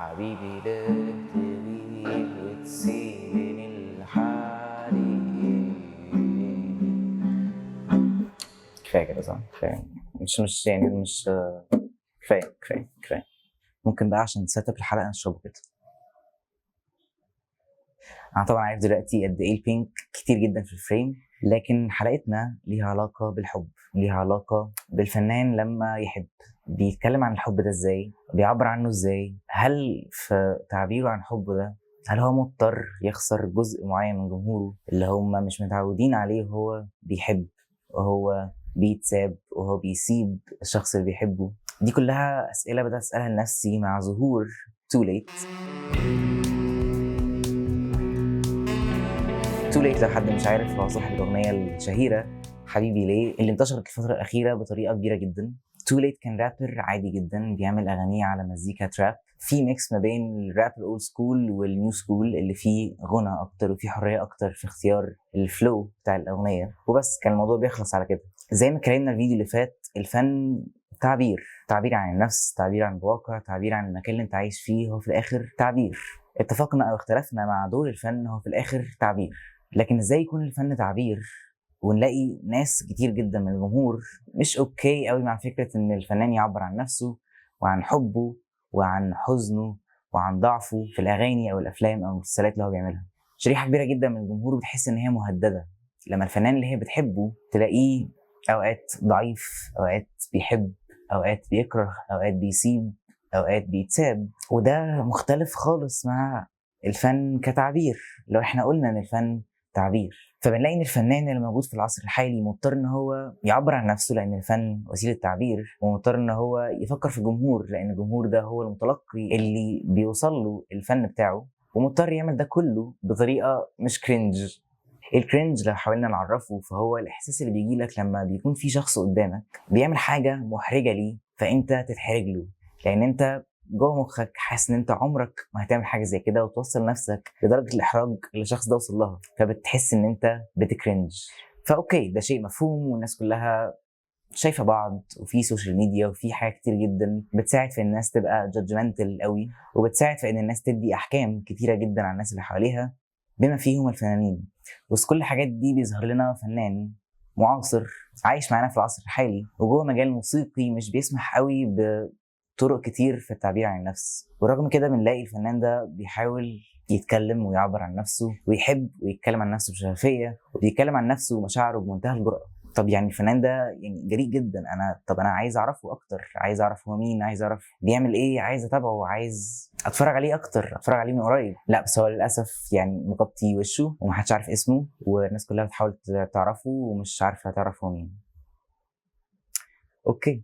حبيبي ليه تغيب وتسيبني لحالي. كفاية كده صح؟ كفاية، مش يعني مش كفاية كفاية كفاية. ممكن بقى عشان set up الحلقة نشربه كده. انا طبعا عارف دلوقتي قد ايه ال pink كتير جدا في ال frame، لكن حلقتنا ليها علاقة بالحب، ليها علاقة بالفنان لما يحب، بيتكلم عن الحب ده ازاي، بيعبر عنه ازاي، هل في تعبيره عن حبه ده هل هو مضطر يخسر جزء معين من جمهوره اللي هم مش متعودين عليه وهو بيحب وهو بيتساب وهو بيسيب الشخص اللي بيحبه. دي كلها أسئلة بدأت أسألها لنفسي مع ظهور TooLate. TooLate لو حد مش عارف هو صاحب الأغنية الشهيرة حبيبي ليه اللي انتشرت الفترة الأخيرة بطريقة كبيرة جدا. TooLate كان رابر عادي جدا بيعمل أغانيه على مزيكا trap، في mix ما بين الراب ال old school وال new school اللي فيه غنى أكتر وفيه حرية أكتر في اختيار ال flow بتاع الأغنية، وبس كان الموضوع بيخلص على كده. زي ما اتكلمنا الفيديو اللي فات، الفن تعبير، تعبير عن النفس، تعبير عن الواقع، تعبير عن المكان اللي انت عايش فيه، هو في الآخر تعبير. اتفقنا أو اختلفنا مع دور الفن، هو في الآخر تعبير. لكن ازاي يكون الفن تعبير ونلاقي ناس كتير جدا من الجمهور مش okay قوي مع فكرة ان الفنان يعبر عن نفسه وعن حبه وعن حزنه وعن ضعفه في الاغاني او الافلام او المسلسلات اللي هو بيعملها؟ شريحة كبيرة جدا من الجمهور بتحس ان هي مهددة لما الفنان اللي هي بتحبه تلاقيه اوقات ضعيف، اوقات بيحب، اوقات بيكره، اوقات بيسيب، اوقات بيتساب. وده مختلف خالص مع الفن كتعبير. لو احنا قلنا ان الفن تعبير، فبنلاقي ان الفنان اللي موجود في العصر الحالي مضطر ان هو يعبر عن نفسه لان الفن وسيلة تعبير، ومضطر ان هو يفكر في الجمهور لان الجمهور ده هو المتلقي اللي بيوصل له الفن بتاعه، ومضطر يعمل ده كله بطريقة مش cringe. ال cringe لو حاولنا نعرفه فهو الاحساس اللي بيجي لك لما بيكون في شخص قدامك بيعمل حاجة محرجه ليه فانت تتحرج له، لان انت جوه مخك حاسس ان انت عمرك ما هتعمل حاجة زي كده وتوصل نفسك لدرجة الاحراج اللي الشخص ده وصل لها، فبتحس ان انت بت cringe. ف okay ده شيء مفهوم والناس كلها شايفه بعض، وفي social media وفي حاجات كتير جدا بتساعد في الناس تبقى judgmental قوي، وبتساعد في ان الناس تدي احكام كتيرة جدا على الناس اللي حواليها بما فيهم الفنانين. وسط كل الحاجات دي بيظهر لنا فنان معاصر عايش معانا في العصر الحالي وجوه مجال موسيقي مش بيسمح قوي بطرق كتير في التعبير عن النفس، ورغم كده بنلاقي الفنان ده بيحاول يتكلم ويعبر عن نفسه ويحب ويتكلم عن نفسه بشفافية وبيتكلم عن نفسه ومشاعره بمنتهى الجرأة. طب يعني الفنان ده يعني جريء جدا، انا عايز اعرفه اكتر، عايز اعرف هو مين، عايز اعرف بيعمل ايه، عايز اتابعه، عايز اتفرج عليه اكتر، اتفرج عليه من قريب. لا بس هو للاسف يعني مغطي وشه ومحدش عارف اسمه، والناس كلها بتحاول تعرفه ومش عارفه تعرف هو مين. okay،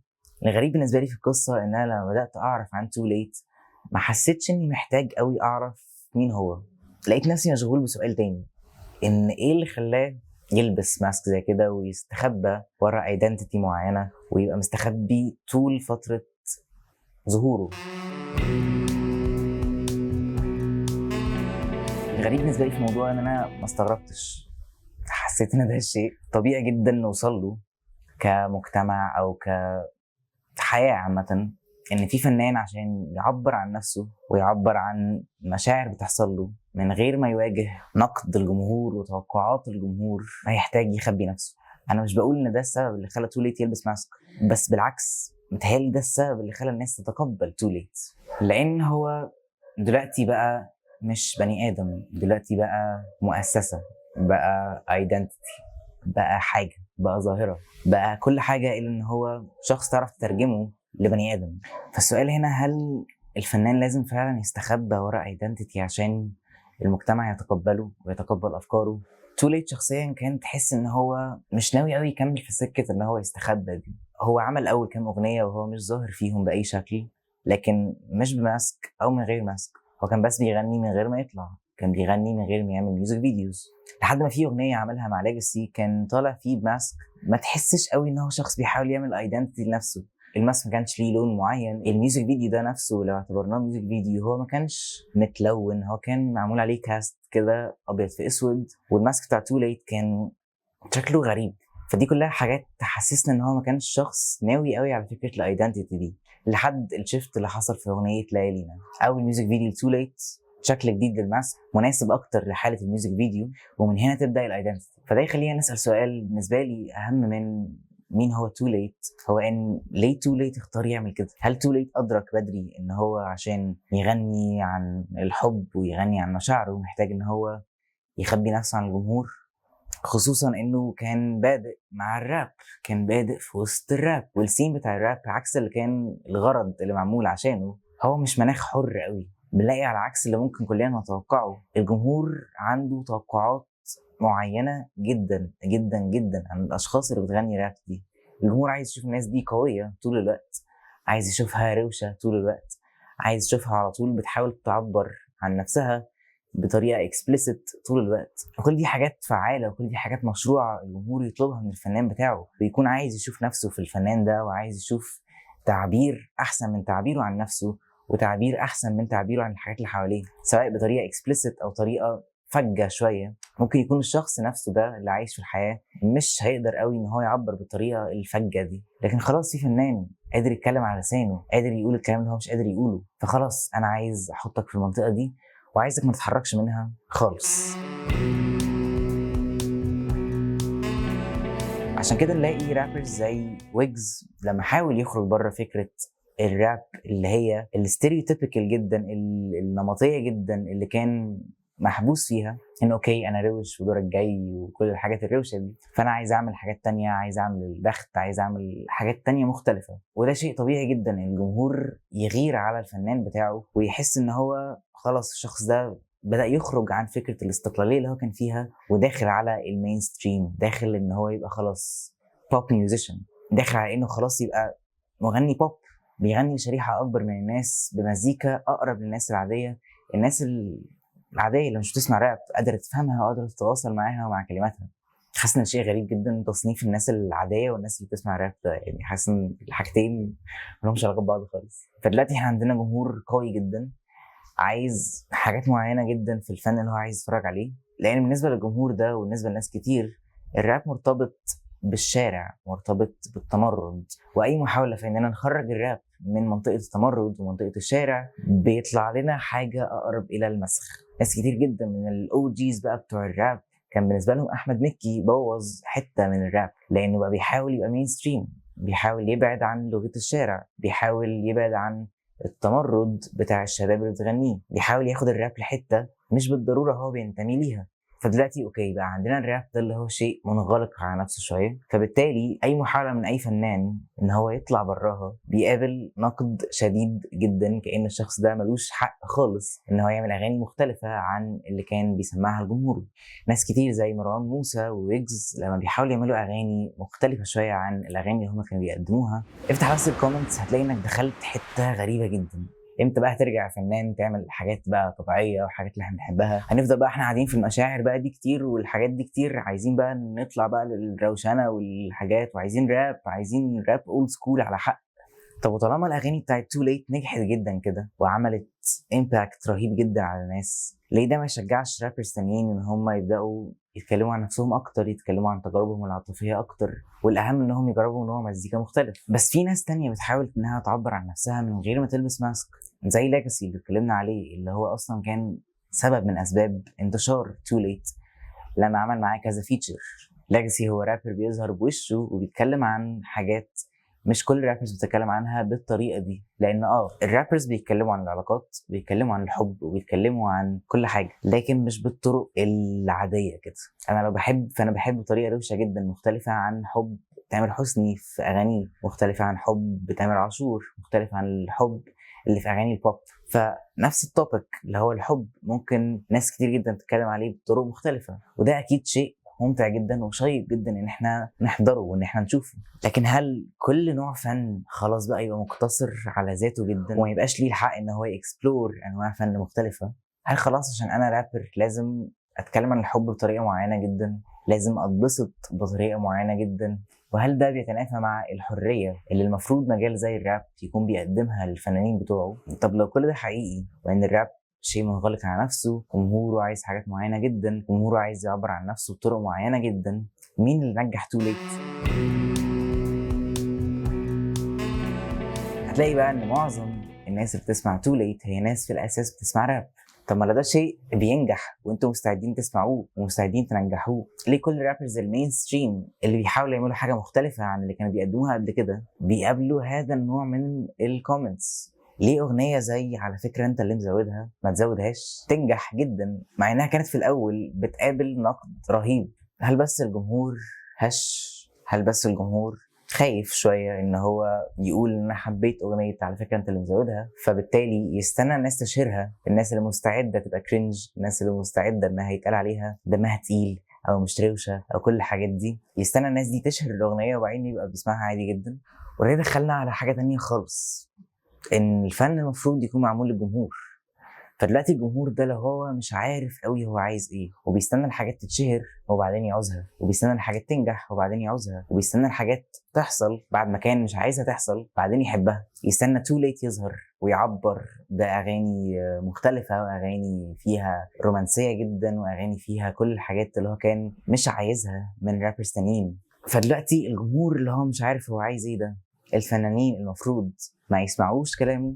الغريب بالنسبة لي في القصة ان انا لما بدات اعرف عن TooLate ما حسيتش اني محتاج قوي اعرف مين هو. لقيت نفسي مشغول بسؤال تاني، ان ايه اللي خلاه يلبس mask زي كده ويستخبى ورا identity معينة ويبقى مستخبي طول فترة ظهوره. الغريب بالنسبة لي في الموضوع ان انا ما استغربتش، حسيت ان ده شيء طبيعي جدا نوصل له كمجتمع او كحياه عامة، ان في فنان عشان يعبر عن نفسه ويعبر عن مشاعر بتحصل له من غير ما يواجه نقد الجمهور وتوقعات الجمهور هيحتاج يخبي نفسه. انا مش بقول ان ده السبب اللي خلى TooLate يلبس mask، بس بالعكس متهيألي ده السبب اللي خلى الناس تتقبل TooLate، لان هو دلوقتي بقى مش بني ادم، دلوقتي بقى مؤسسة، بقى identity، بقى حاجة، بقى ظاهره، بقى كل حاجة الا ان هو شخص تعرف تترجمه لبني ادم. فالسؤال هنا، هل الفنان لازم فعلا يستخبى ورا identity عشان المجتمع يتقبله ويتقبل افكاره؟ TooLate شخصيا كان تحس ان هو مش ناوي قوي يكمل في سكة ان هو يستخبى دي. هو عمل اول كام اغنية وهو مش ظاهر فيهم باي شكل، لكن مش ب mask او من غير mask، هو كان بس بيغني من غير ما يطلع، كان بيغني من غير ما يعمل music videos، لحد ما في اغنية عملها مع Lege-Cy كان طالع فيه ب mask، ما تحسش قوي ان هو شخص بيحاول يعمل identity لنفسه. ال mask ما كانش ليه لون معين، ال music video ده نفسه لو اعتبرناه music video هو ما كانش متلون، هو كان معمول عليه cast كده ابيض في اسود، وال mask بتاع TooLate كان شكله غريب. فدي كلها حاجات تحسسنا ان هو ما كانش شخص ناوي قوي على فكرة ال identity دي. لحد ال shift اللي حصل في اغنية ليالينا. اول music video TooLate، شكل جديد لل mask مناسب اكتر لحاله ال music video، ومن هنا تبدا ال identity. فده يخلينا نسال سؤال بالنسبة لي اهم من مين هو TooLate، هو ان ليه TooLate اختار يعمل كده؟ هل TooLate ادرك بدري ان هو عشان يغني عن الحب ويغني عن مشاعره محتاج ان هو يخبي نفسه عن الجمهور؟ خصوصا انه كان بادئ مع الراب، كان بادئ في وسط الراب، وال scene بتاع الراب عكس اللي كان الغرض اللي معمول عشانه، هو مش مناخ حر قوي. بنلاقي على عكس اللي ممكن كلنا نتوقعه، الجمهور عنده توقعات معينة جدا جدا جدا عن الاشخاص اللي بتغني راب دي. الجمهور عايز يشوف الناس دي قوية طول الوقت، عايز يشوفها روشه طول الوقت، عايز يشوفها على طول بتحاول تعبر عن نفسها بطريقة explicit طول الوقت. وكل دي حاجات فعاله وكل دي حاجات مشروعه الجمهور يطلبها من الفنان بتاعه، ويكون عايز يشوف نفسه في الفنان ده، وعايز يشوف تعبير احسن من تعبيره عن نفسه، وتعبير احسن من تعبيره عن الحاجات اللي حواليه، سواء بطريقة explicit او طريقه فجه شوية. ممكن يكون الشخص نفسه ده اللي عايش في الحياة مش هيقدر قوي ان هو يعبر بالطريقة الفجه دي، لكن خلاص في فنان قادر يتكلم على لسانه، قادر يقول الكلام اللي هو مش قادر يقوله، فخلاص انا عايز احطك في المنطقة دي وعايزك ما تتحركش منها خالص. عشان كده نلاقي rappers زي ويجز لما حاول يخرج بره فكرة الراب اللي هي ال stereotypical جدا، النمطية جدا اللي كان محبوس فيها، انه okay انا روش ودورك جاي وكل الحاجات الروشه دي، فانا عايز اعمل حاجات تانية، عايز اعمل البخت، عايز اعمل حاجات تانية مختلفة. وده شيء طبيعي جدا الجمهور يغير على الفنان بتاعه ويحس ان هو خلاص الشخص ده بدأ يخرج عن فكرة الاستقلالية اللي هو كان فيها وداخل على ال mainstream، داخل ان هو يبقى خلاص pop musician، داخل على انه خلاص يبقى مغني بوب بيغني لشريحة اكبر من الناس بمزيكا اقرب للناس العادية، الناس العادية اللي مش بتسمع راب قادرة تفهمها وقادرة تتواصل معاها ومع كلماتها. حاسس ان شيء غريب جدا تصنيف الناس العادية والناس اللي بتسمع راب ده، يعني حاسس ان الحاجتين مالهمش علاقة ببعض خالص. فدلوقتي احنا عندنا جمهور قوي جدا عايز حاجات معينة جدا في الفن اللي هو عايز يتفرج عليه، لان بالنسبة للجمهور ده وبالنسبة لناس كتير الراب مرتبط بالشارع، مرتبط بالتمرد، واي محاولة في اننا نخرج الراب من منطقة التمرد ومنطقة الشارع بيطلع لنا حاجة اقرب الى المسخ. ناس كتير جدا من ال OGs بقى بتوع الراب كان بالنسبة لهم احمد مكي بوظ حتة من الراب، لانه بقى بيحاول يبقى mainstream، بيحاول يبعد عن لغة الشارع، بيحاول يبعد عن التمرد بتاع الشباب اللي بتغنيه، بيحاول ياخد الراب لحته مش بالضرورة هو بينتمي ليها. فدلوقتي okay بقى عندنا الراب ده اللي هو شيء منغلق على نفسه شوية، فبالتالي اي محاولة من اي فنان ان هو يطلع براها بيقابل نقد شديد جدا، كأن الشخص ده ملوش حق خالص ان هو يعمل اغاني مختلفة عن اللي كان بيسمعها الجمهور. ناس كتير زي مروان موسى وويجز لما بيحاولوا يعملوا اغاني مختلفة شوية عن الاغاني اللي هم كانوا بيقدموها، افتح بس ال comments هتلاقي انك دخلت حتة غريبة جدا. امتى بقى هترجع يا فنان تعمل حاجات بقى طبيعية وحاجات اللي احنا بنحبها؟ هنفضل بقى احنا قاعدين في المشاعر بقى دي كتير والحاجات دي كتير، عايزين بقى نطلع بقى للروشنه والحاجات، وعايزين راب، عايزين راب old school على حق. طب وطالما الاغاني بتاعت TooLate نجحت جدا كده وعملت impact رهيب جدا على الناس، ليه ده ما يشجعش rappers تانيين ان هم يبداوا يتكلموا عن نفسهم اكتر، يتكلموا عن تجاربهم العاطفية اكتر، والاهم انهم يجربوا نوع مزيكا مختلف؟ بس في ناس تانية بتحاول انها تعبر عن نفسها من غير ما تلبس mask، زي ليجاسي اللي اتكلمنا عليه، اللي هو اصلا كان سبب من اسباب انتشار TooLate لما عمل معاه كذا feature. ليجاسي هو رابر بيظهر بوشه وبيتكلم عن حاجات مش كل ال rappers بتتكلم عنها بالطريقة دي، لان ال rappers بيتكلموا عن العلاقات، بيتكلموا عن الحب، وبيتكلموا عن كل حاجة، لكن مش بالطرق العادية كده. انا لو بحب فانا بحب بطريقة روشه جدا مختلفة عن حب تامر حسني في اغانيه، مختلفة عن حب تامر عاشور، مختلفة عن الحب اللي في اغاني البوب. فنفس ال topic اللي هو الحب ممكن ناس كتير جدا تتكلم عليه بطرق مختلفة، وده اكيد شيء ممتع جدا وشيق جدا ان احنا نحضره وان احنا نشوفه. لكن هل كل نوع فن خلاص بقى يبقى مقتصر على ذاته جدا وما يبقاش ليه الحق ان هو ي explore انواع فن مختلفة؟ هل خلاص عشان انا رابر لازم اتكلم عن الحب بطريقة معينة جدا، لازم اتبسط بطريقة معينة جدا؟ وهل ده بيتنافى مع الحرية اللي المفروض مجال زي الراب يكون بيقدمها للفنانين بتوعه؟ طب لو كل ده حقيقي وان الراب شيء منغلق على نفسه، جمهوره عايز حاجات معينة جدا، جمهوره عايز يعبر عن نفسه بطرق معينة جدا، مين اللي نجح TooLate؟ هتلاقي هتلاقي بقى ان معظم الناس اللي بتسمع TUL8TE هي ناس في الاساس بتسمع راب. طب ما ده شيء بينجح وانتم مستعدين تسمعوه ومستعدين تنجحوه، ليه كل ال rappers ال mainstream اللي بيحاولوا يعملوا حاجة مختلفة عن اللي كانوا بيقدموها قبل كده بيقابلوا هذا النوع من ال comments؟ ليه اغنية زي على فكرة انت اللي مزودها ما تزودهاش تنجح جدا، مع انها كانت في الاول بتقابل نقد رهيب؟ هل بس الجمهور هش؟ هل بس الجمهور خايف شوية ان هو يقول ان انا حبيت اغنية على فكرة انت اللي مزودها، فبالتالي يستنى الناس تشهرها، الناس اللي مستعدة تبقى cringe، الناس اللي مستعدة انها يتقال عليها دمها تقيل او مش روشه او كل الحاجات دي، يستنى الناس دي تشهر الاغنية وبعدين يبقى بيسمعها عادي جدا؟ وده دخلنا على حاجة تانية خالص، ان الفن المفروض يكون معمول للجمهور. فدلوقتي الجمهور ده لو هو مش عارف قوي هو عايز ايه، وبيستنى الحاجات تتشهر وبعدين يعوزها، وبيستنى الحاجات تنجح وبعدين يعوزها، وبيستنى الحاجات تحصل بعد ما كان مش عايزها تحصل بعدين يحبها، يستنى TUL8TE يظهر ويعبر باغاني مختلفة واغاني فيها رومانسية جدا واغاني فيها كل الحاجات اللي هو كان مش عايزها من rappers تانيين. فدلوقتي الجمهور اللي هو مش عارف هو عايز ايه ده، الفنانين المفروض ما يسمعوش كلامه؟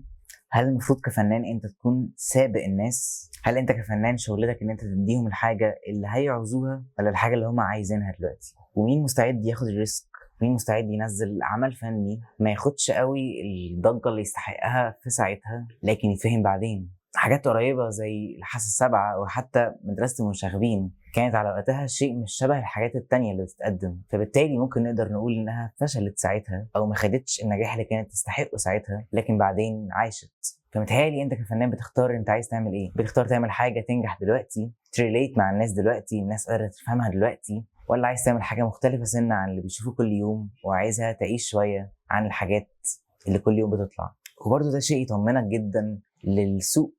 هل المفروض كفنان انت تكون سابق الناس؟ هل انت كفنان شغلتك ان انت تديهم الحاجة اللي هيعوزوها ولا الحاجة اللي هم عايزينها دلوقتي؟ ومين مستعد ياخد ال risk؟ مين مستعد ينزل عمل فني ما ياخدش قوي الضجة اللي يستحقها في ساعتها لكن يتفهم بعدين؟ حاجات قريبه زي الحاسة السابعة وحتى مدرسه المشاغبين كانت على وقتها شيء مش شبه الحاجات التانية اللي بتتقدم، فبالتالي ممكن نقدر نقول انها فشلت ساعتها او ما خدتش النجاح اللي كانت تستحقه ساعتها، لكن بعدين عاشت. فمتهيألي انت كفنان بتختار انت عايز تعمل ايه، بتختار تعمل حاجة تنجح دلوقتي، ت relate مع الناس دلوقتي، الناس قادرة تفهمها دلوقتي، ولا عايز تعمل حاجة مختلفة سنة عن اللي بيشوفوه كل يوم وعايزها تعيش شوية عن الحاجات اللي كل يوم بتطلع. وبرده ده شيء يطمنك جدا للسوق،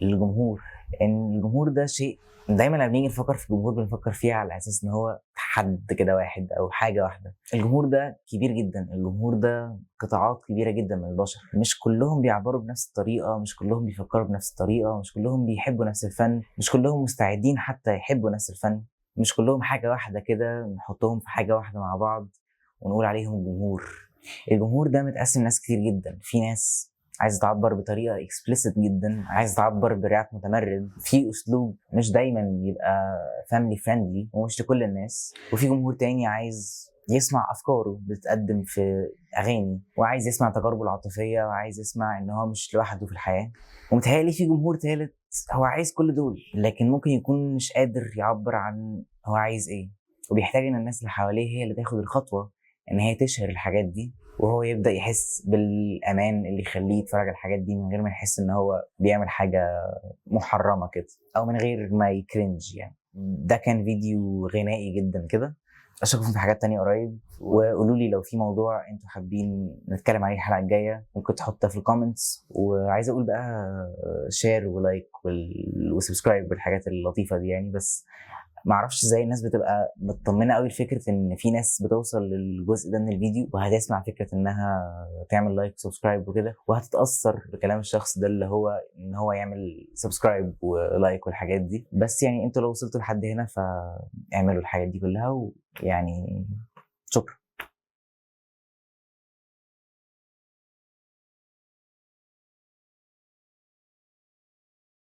للجمهور، ان الجمهور ده شيء دايما لما بنيجي نفكر في الجمهور بنفكر فيه على اساس ان هو حد كده واحد او حاجة واحدة. الجمهور ده كبير جدا، الجمهور ده قطاعات كبيرة جدا من البشر، مش كلهم بيعبروا بنفس الطريقة، مش كلهم بيفكروا بنفس الطريقة، مش كلهم بيحبوا نفس الفن، مش كلهم مستعدين حتى يحبوا نفس الفن، مش كلهم حاجة واحدة كده نحطهم في حاجة واحدة مع بعض ونقول عليهم الجمهور. الجمهور ده متقسم ناس كتير جدا، في ناس عايزه تعبر بطريقة explicit جدا، عايزه تعبر براب متمرد في اسلوب مش دايما يبقى family friendly ومش لكل الناس، وفي جمهور تاني عايز يسمع افكاره بتتقدم في اغاني، وعايز يسمع تجاربه العاطفية، وعايز يسمع ان هو مش لوحده في الحياة. ومتهيألي في جمهور تالت هو عايز كل دول، لكن ممكن يكون مش قادر يعبر عن هو عايز ايه، وبيحتاج ان الناس اللي حواليه هي اللي تاخد الخطوة ان هي تشهر الحاجات دي، وهو يبدا يحس بالامان اللي يخليه يتفرج على الحاجات دي من غير ما يحس ان هو بيعمل حاجة محرمة كده، او من غير ما ي cringe يعني. ده كان فيديو غنائي جدا كده، اشوفكم في حاجات تانية قريب، وقولوا لي لو في موضوع انتوا حابين نتكلم عليه الحلقة الجاية ممكن تحطها في ال comments. وعايز اقول بقى share و like و subscribe والحاجات اللطيفة دي يعني، بس ما اعرفش ازاي الناس بتبقى مطمنه قوي لفكرة ان في ناس بتوصل للجزء ده من الفيديو وهتسمع فكرة انها تعمل like و subscribe وكده، وهتتاثر بكلام الشخص ده اللي هو ان هو يعمل subscribe و like والحاجات دي. بس يعني انتوا لو وصلتوا لحد هنا فاعملوا الحاجات دي كلها، ويعني شكرا.